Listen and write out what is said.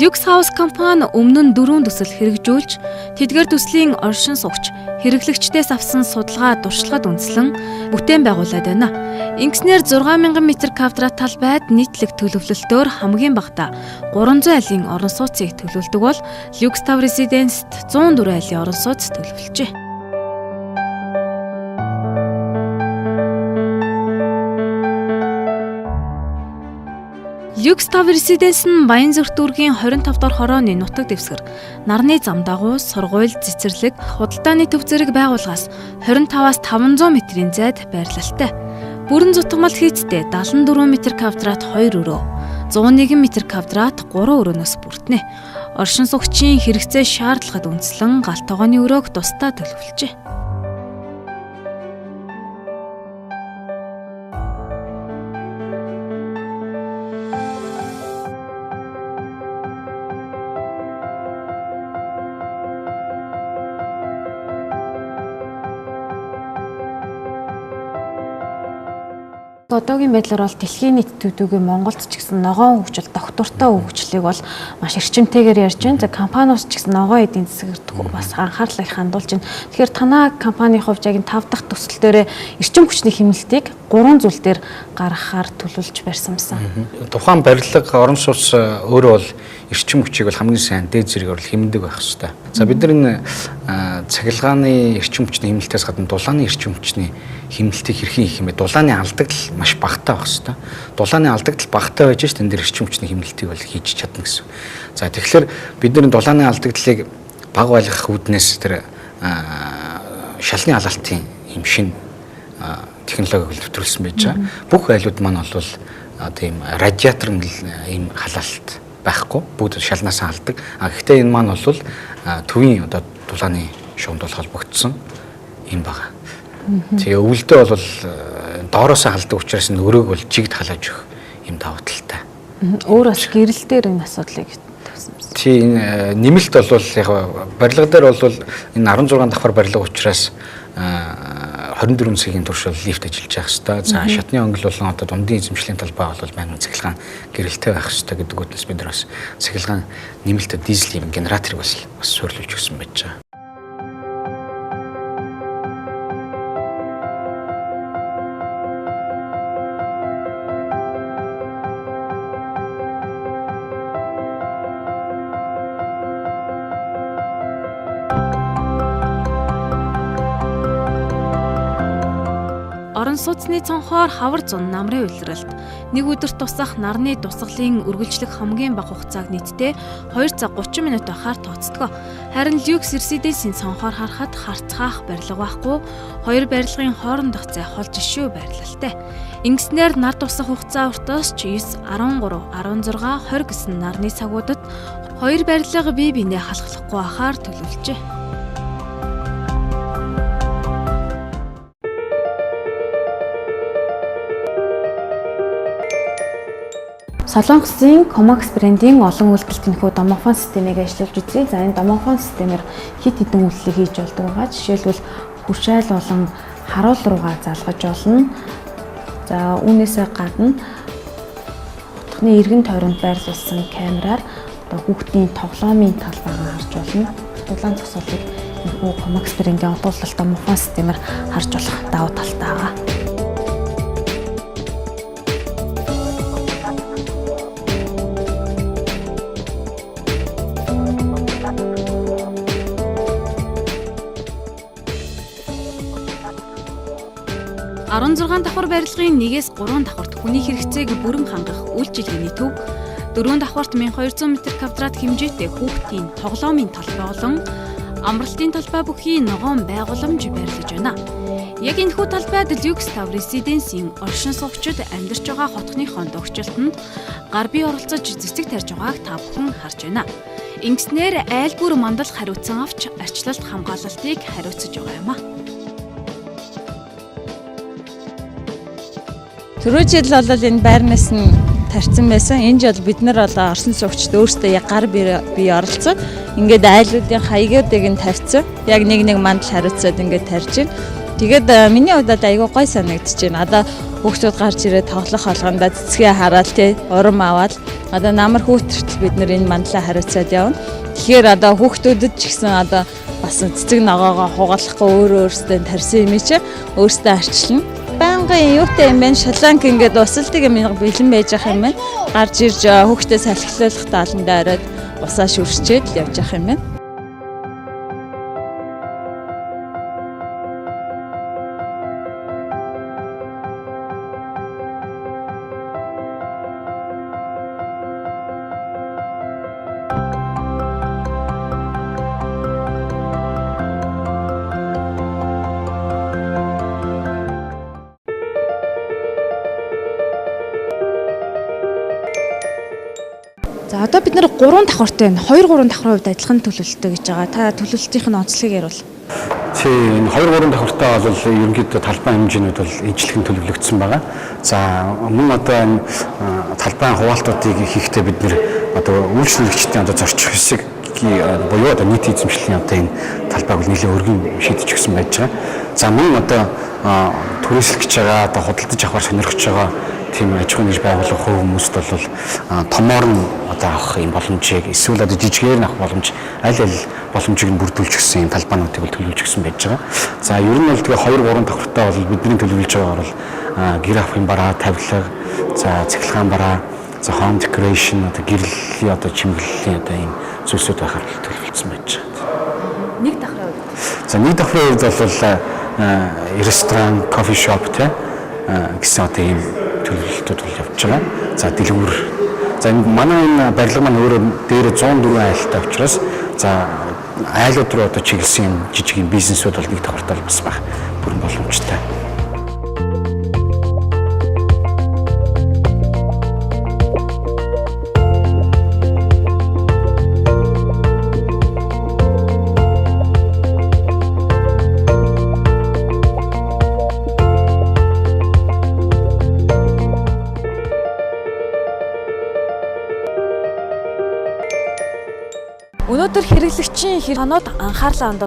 Lux House компани өмнө нь дөрвөн төсөл хэрэгжүүлж, тэдгээр төслийн оршин суугч хэрэглэгчдээс авсан судалгаа туршлагад үндэслэн бүтээн байгуулад байна. Ингэснээр 6000 м квадрат талбайд нийтлэг төлөвлөлтөөр хамгийн багадаа 300 айлын орон сууцыг төлөвлөдөг бол Lux Tower Residence-т 104 айлын орон сууц төлөвлөжээ. Lux Tower Residence нь Баянзүрх дүүргийн 25 дахь хорооны нутаг дэвсгэр нарны зам дагуу сургууль, цэцэрлэг, худалдааны төв зэрэг байгууллагаас 25-аас 500 метрийн зайд байрлалтай. Бүрэн зутгамал хийцтэй 74 м квадрат 2 өрөө, 101 м квадрат 3 өрөөнөөс бүрдэнэ. Оршин суугчийн хэрэгцээ шаардлагад үндэслэн гал тогооны өрөөг тусдаа төлөвлөжээ. Одоогийн байдлаар бол дэлхийн нийт төдийгүй Монголд ч гэсэн ногоон хөгжил, доктортой хөгжлийг бол маш эрчимтэйгээр ярьж байна. За, компаниуд ч гэсэн ногоон эдийн засагт бас анхаарал их хандуулж байна. Тэгэхээр танай компанийн хувьд яг энэ 5 дахь төсөл дээр эрчим хүчний хэмнэлтийг 3 зүйл дээр гаргахаар төлөвлөж барьсан юмсан. Тухайн барилга, орон сууц өөрөө бол эрчим хүчийг бол хамгийн сайн дээд зэрэг бол хэмнэдэг байх хэрэгтэй. За, бид нар энэ цахилгааны эрчим хүчний хэмнэлтээс гадна дулааны эрчим хүчний хэмнэлтийг хэрхэн хийх юм бэ? Дулааны алдагдал маш багатай байх хэрэгтэй. Дулааны алдагдал багатай байж ш тэн дээр эрчим хүчний хэмнэлтийг бол хийж чадна гэсэн. За, тэгэхээр бид нар дулааны алдагдлыг бага байлгах үүднээс тэр шалны халаалтын юм шин технологиг нэвтрүүлсэн байж байгаа. Бүх айлууд маань бол тийм радиатор ийм халаалт байхгүй. Бүгд шалнаас халдаг. А гэхдээ энэ маань бол төвийн одоо дулааны шугамд бол холбогдсон юм байна. Тэгээ өвөлдөө бол доороосоо халдаг учраас өрөөг бол жигд халааж өгөх юм давуу талтай. Өөр бас гэрэл дээр энэ асуудлыг тавьсан байсан. Тий, энэ нэмэлт бол яг барилга дээр бол энэ 16 давхар барилга учраас 24 цагийн турш бол лифт ажиллаж байх хэвээр. За, шатны өнгөл болон одоо дундын эзэмшлийн талбай бол байнгын цахилгаан гэрэлтэй байх хэвээр гэдэг үднэс бид нар бас цахилгаан нэмэлт дизель юм генераторыг бас суйрлуулж өгсөн байж байгаа. Орон сууцны цонхоор хавар зун намрын улиралд нэг өдөрт тусах нарны дусгалын үргэлжлэх хамгийн бага хугацааг нийтдээ 2 цаг 30 минут байхаар тооцдог. Харин Lux Residence-ийн цонхоор харахад харцгаах барилга байхгүй, хоёр барилгын хоорондох зай хол жишүү байрлалтай. Ингэснээр нар тусах хугацаа уртаас ч 9, 13, 16, 20 гэсэн нарны цагуудад хоёр барилга бие биенээ халахлахгүй байхаар төлөвлөжээ. Солонгосын Comax брендийн олон үйлдэлт энэхүү домофон системийг ажиллуулж үзье. За, энэ домофон системээр хэд хэдэн үйлдэлийг хийж болдог байгаа. Жишээлбэл, хуршайл болон харуул руугаа залгаж болно. За, үүнээсээ гадна хотхны эргэн тойронд байрлуулсан камераар одоо хүүхдийн тоглоомын талбайгаа харж болно. Дулаан зогсоолыг энэхүү Comax брендийн олон улалт домофон системээр харж болох давуу талтай байгаа. 16 давхар барилгын 1-ээс 3 давхарт хүний хэрэгцээг бүрэн хангах үйлчилгээний төв, 4 давхарт 1200 м квадрат хэмжээтэй хүүхдийн тоглоомын талбай болон амралтын талбай бүхий ногоон байгууламж байрлаж байна. Яг энэхүү талбайд Lux Tower Residence-ийн оршин суугчид амьдарч байгаа хотхныхоо догчлолтонд гар бие оролцож цэцэг тарьж байгааг та бүхэн харж байна. Ингэснээр айл бүр мандал хариуцсан авч арчлалт хамгаалалтыг хариуцаж байгаа юм а. Түрүү жил бол энэ байрнаас нь тарьсан байсан. Энэ жил бид нар бол орсон суугчид өөрсдөө яг гар бие оролцоод ингээд айлуудын хаягуудыг нь тавьсан. Яг нэг нэг мандал хариуцаад ингээд тарьж байна. Тэгээд миний хувьд бол айгүй гой санагдаж байна. Одоо хүүхдүүд гарч ирээд тоглох болгондоо цэцгээ хараад тий урам аваад Одоо намар хүүтэртэл бид нэр энэ мандлаа хариуцаад явна. Тэгэхээр одоо хүүхдүүдэд ч гэсэн одоо бас цэцэг ногоогоо хугалахгүй өөрөө өөрсдөө тарьсан юм чи өөрсдөө арчилна. Байнгын юутай юм бэ? Шаланк ингээд усалдаг юм бэлэн байж ах юм байна. Гарч ирж хүүхдээ салхилуулахдаа аландаа оройд усаа шүршчээд л явж ах юм байна. За одоо бид нэр 3 давхартай байна. 2 3 давхрын хувьд адилхан төлөвлөлттэй гэж байгаа. Та төлөвлөлтийнх нь онцлогийг ярил. Тийм, энэ 2 3 давхартай бол ерөнхийдөө талбай хэмжээнүүд бол ижлэхэн төлөвлөгдсөн байгаа. За мөн одоо энэ талбайн хуваалтуудыг хийхдээ бид нэр одоо үйлчлэгчдийн одоо зорчих хэсэг буюу одоо нийт эзэмшлийн одоо энэ талбайг бол нэлээд өргөн шийдэж өгсөн байж байгаа. За мөн одоо түрээслэх гэж байгаа, одоо худалдаж авахар сонирхож байгаа тийм аж ахуйн нэгж байгуулах хувь хүмүүст бол томоор нь одоо авах юм боломжийг эсвэл одоо жижигээр нь авах боломж аль аль боломжийг нь бүрдүүлж өгсөн юм талбайнуудыг бол төлөвлөж өгсөн байж байгаа. За ер нь бол тэгээ 2 3 давхартай бол бидний төлөвлөж байгаагаар бол гэр авахын бараа, тавилга, за цахилгаан бараа, за home decoration одоо гэрлийн одоо чимэглэлийн одоо ийм зүйлсүүд байхаар төлөвлөсөн байж байгаа. Нэг давхрын хувьд. За нэг давхрын хувьд бол ресторан, кофе шоп те гэсэн одоо ийм төлөвлөлтүүд бол явж байгаа. За дэлгүүр. За энэ манай энэ барилга маань өөрөө дээр 104 айлтай учраас за айлууд руу одоо чиглэсэн юм жижиг юм бизнесүүд бол нэг давхартай бас байх бүрэн боломжтой. Өнөөдөр хэрэглэгчийн хэрэг оноод анхаарлаа хандуул.